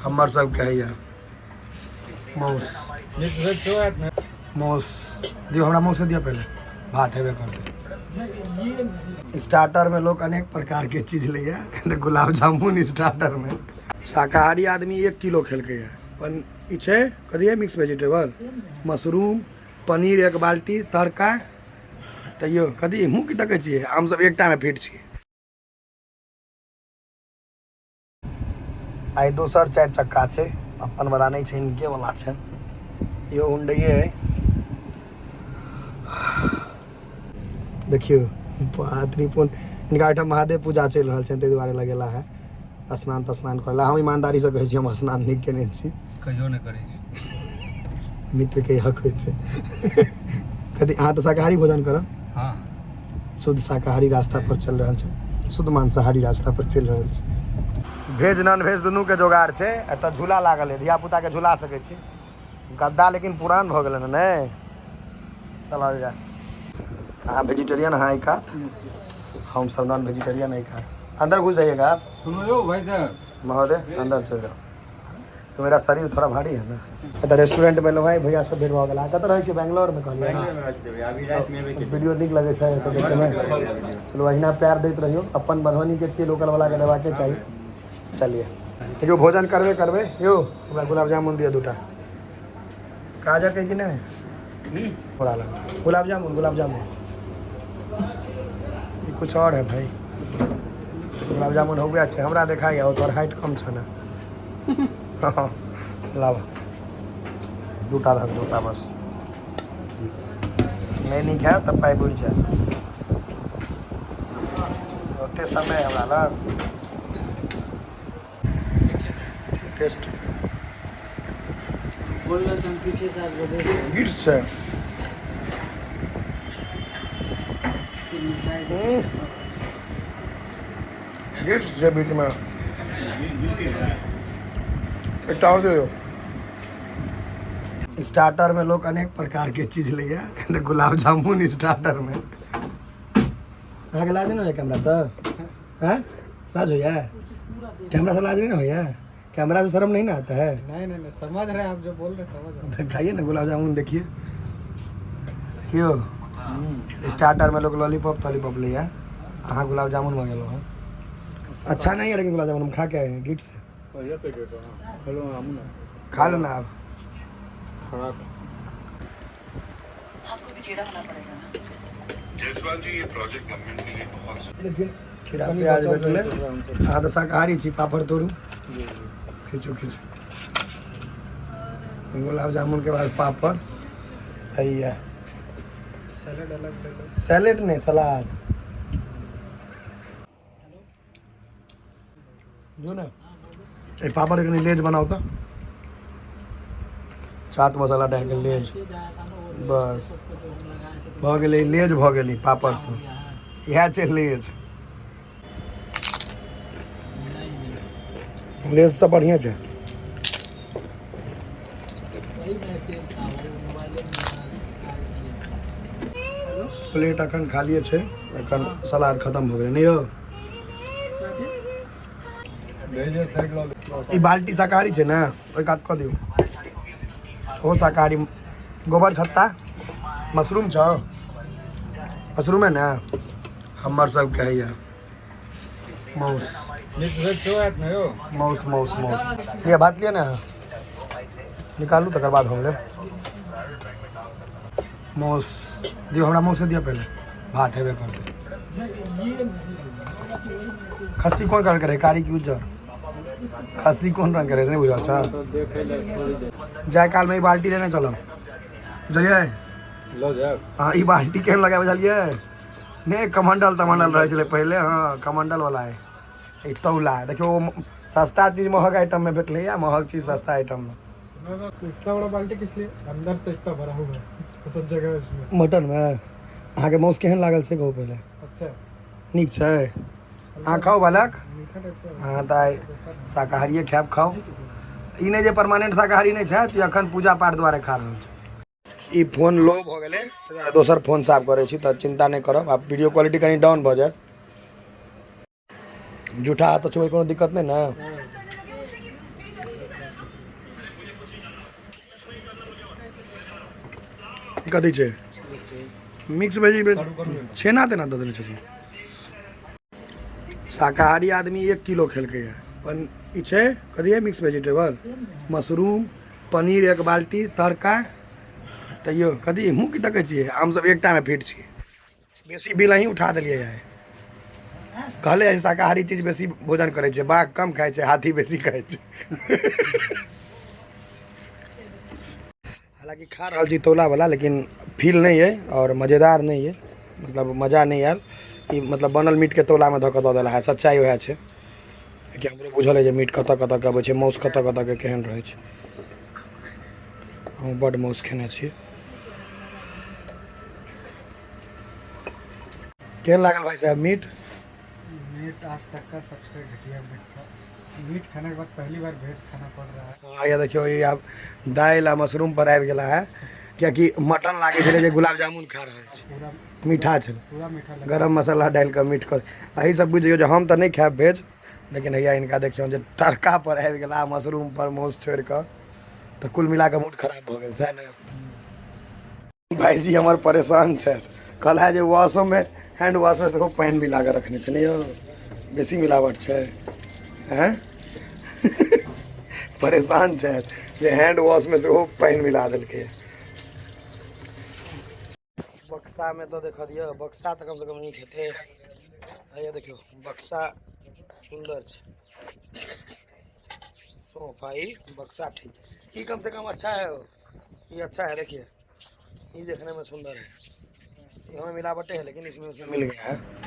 हमर सब कहैया मौस मौस दियौ, हमरा मौसे दिअ पहिले, भात हेबे करतै। स्टार्टर में लोग अनेक प्रकार के चीज लैया, तऽ गुलाब जामुन स्टार्टर में। शाकाहारी आदमी 1 किलो खेलकै है। पन ई छै कथी है, मिक्स वेजिटेबल, मशरूम, पनीर 1 बाल्टी, तड़का। तैयो कथी मुँह की तकै छियै, हम सब एकटा में फिट छियै। आइ दोसर 4 चक्का छै, अपन वाला नहि छै, इनके वाला छै। इहो हुंडइए है। देखियौ त्रिपुण इनका एहिठाम महादेव पूजा चलि रहल छै, ताहि दुआरे लगेला है स्नान तस्नान करला। हम ईमानदारी से कहै छी, हम स्नान नहि केने छी। कहियो नहि करै छी। मित्र के हक होइ छै। कथी अहाँ तऽ शाकाहारी भोजन करब? हाँ। शुद्ध शाकाहारी रास्ता पर चल रहल छै, शुद्ध मांसाहारी रास्ता पर चलि रहल छै। भेज नॉन भेज दुनू के जोगाड़ छै। एतऽ झूला लागल है, धिया पुता के झूला सकै छी। गद्दा लेकिन पुरान भऽ गेलै ने। नहि चलल जाय। अहाँ वेजिटेरियन, अहाँ एहि कात, हम सब नॉन वेजिटेरियन एहि कात। अंदर घुस जाइएगा आप। सुनो यो भाई साहब। महोदय, अंदर चल जाओ, तो मेरा शरीर थोड़ा भारी है ना। एतऽ रेस्टोरेंट में एलहुँ, भैया सब भेट भऽ गेल। कतऽ रहै छियै? बैंगलोर में कहलियै। वीडियो नीक लगै छै तऽ देखैमे। चलू, अहिना प्यार दैत रहियौ। अपन मधुबनी के छियै, लोकल वाला के देबाके चाही। चलिए, देखियौ भोजन करबे करबै। यौ, हमरा गुलाब जामुन दिअ दूटा। काजक है कि नहीं? थोड़ा लग गुलाब जामुन, गुलाब जामुन ई कुछ और है भाई। गुलाब जामुन हो गया छै, हमरा देखा गया। तोहर हाइट कम छ ने। लाबा दूटा धक, दूटा बस। नहि नीक है तऽ पाइ बुड़ि जायत। ओते समय हमरा लग। टेस्ट बोल रहे थे, हम पीछे से आपको देख रहे हैं। गिर छै। मिठाई। गिर छै बीचमे। एकटा आओर दियौ। स्टार्टर में लोग अनेक प्रकार के चीज लैया, तऽ गुलाब जामुन स्टार्टर में। अहाँके लाज नहि होइया कैमरा से? हैं, लाज होइया कैमरा से? लाज नहीं ना होइया कैमरा से? शर्म नहीं ना आता है? नहीं नहीं नहीं, समझ रहे हैं, आप जो बोल रहे हैं, समझ रहे तो खाइए ना गुलाब जामुन। देखिए क्यों स्टार्टर में लोग लॉलीपॉप तॉलीपॉप लिया, अहाँ गुलाब जामुन मंगेलहुँ हँ। अच्छा नहीं है लेकिन गुलाब जामुन, हम खा के आए हैं गिट से। खा लो ना आप। आपको भी टेढ़ा होना पड़ेगा ना। जायसवाल जी, ये प्रोजेक्ट गवर्नमेंट के लिए बहुत लेकिन खीरा प्याज भेटलै। अहाँ तऽ शाकाहारी छी, पापड़ तोड़ू, खींचू खींचू। गुलाब जामुन के बाद पापड़ हैया। सैलेड अलग ले लो। सैलेड नहीं, सलाद जो ना। ए पापड़ के कनी लेज बनाओ तऽ चाट मसाला डालि के लेज। बस भऽ गेलै, लेज भऽ गेलै पापड़ से। इएह छै लेज। लेज सब बढ़िआँ छै। वही मैसेज था, वो मोबाइल में था इसलिए। प्लेट अखन खालिए छै, एखन सलाद खतम भऽ गेलै। नहि यौ, ई बाल्टी शाकाहारी छै ने, ओहि कात कऽ दियौ। ओ शाकाहारी गोबर छत्ता मशरूम छौ, मशरूम है ने। हमर सब कहैया मौस मौस मौस मौस। लिअ भात, लिअ ने, निकालू, तकर बाद हम लेब। मौस दियौ, हमरा मौसे दिअ पहिले, भात हेबे करतै। खस्सी कोन कलर के रहै, कारी की उज्जर? खस्सी कोन रंग के रहै, से नहि बुझल छ? जाय काल में ई बाल्टी लेने चलब, बुझलियै? हँ, ई बाल्टी केहन लगाय, बुझलियै ने? कमंडल तमंडल रहै छलै पहिले। हँ, कमंडल वाला है ई तौला। देखियौ, ओ सस्ता चीज महग आइटम में भेटलै या महग चीज सस्ता आइटम में। इतना बड़ा बाल्टी किस लिए? अंदर से इतना भरा हुआ है तो सब जगह है उसमें। मटन में अहाँके मौस केहन लागल से कहू पहिले। अच्छा। नीक छै? अहाँ खाउ बालक। मीठा टाइप का। अहाँ तऽ आइ शाकाहारिए खायब, खाउ। ई नहि जे परमानेंट शाकाहारी नहि छथि, ई अखन पूजा पाठ दुआरे खा रहल छै। ई फोन लो भऽ गेलै, ताहि दुआरे दोसर फोन साफ करै छी, तऽ चिन्ता नहि करब। आब वीडियो क्वालिटी कनि डाउन भऽ जायत। जूठा हाथ छुबै कोनो दिक्कत नहि ने? कथी छै? मिक्स वेज मे छेना तेना दऽ देने छथिन। शाकाहारी आदमी 1 किलो खेलकै है। पर ई छै कथी है? मिक्स वेजिटेबल, मशरूम, पनीर, एक बाल्टी तड़का। तैयो कथी मुँह की तकै छियै? हमसब एकटामे फिट छियै। बेसी बिल अहीं उठा देलियै है। कहले है, शाकाहारी चीज बेसी भोजन करै छै, बाघ कम खाइ छै, हाथी बेसी खाइ छै। हालाँकि खा रहल छी तौला वाला, लेकिन फील नहि अइ आओर मजेदार नहि अइ, मतलब मजा नहि आयल। ई मतलब बनल मीटके तौलामे धऽ कऽ दऽ देला है। सच्चाइ वएह छै कि हमरो बुझल अइ जे मीट कतऽ कतऽ के अबै छै, मासु कतऽ कतऽ के केहन रहै छै। हम बड्ड मासु खेने छी। केहन लागल भाई साहब मीट? मीट आज तक का सबसे घटिया मीट था। मीट खाने के बाद पहली बार वेज खाना पड़ रहा है। हाँ, ये देखियौ, ई आब दालि आ मशरूम पर आबि गेला है, कियाकि मटन लागै छलै जे गुलाब जामुन खा रहल छी। पूरा मीठा छलै। पूरा मीठा लगा। गरम मसाला डालि कऽ मीट कऽ। एही सब बुझि जइयौ जे हम तऽ नहि खायब भेज, लेकिन हैया हिनका देखियौ जे तड़का पर आबि गेला मशरूम पर मासु छोड़ि कऽ। तऽ कुल मिला कऽ मूड खराब भऽ गेल, सएह ने? भाईजी हमर परेशान छथि। कहला जे वॉशोमे, हैंड वॉशमे सेहो पानि मिला कऽ रखने छै ने यौ, बेसी मिलावट छै। हैं, परेशान छथि जे हैंड वॉशमे सेहो पानि मिला देलकै। बक्सामे तऽ देख दियौ, बक्सा तऽ कमसँ कम नीक हेतै। हैया देखियौ, बक्सा सुन्दर छै। सोफा ई बक्सा ठीक है, ई कम से कम अच्छा है। ये अच्छा है, देखिए, ये देखने में सुंदर है। ये हमें मिलावटें है, लेकिन इसमें उसमें मिल गया है।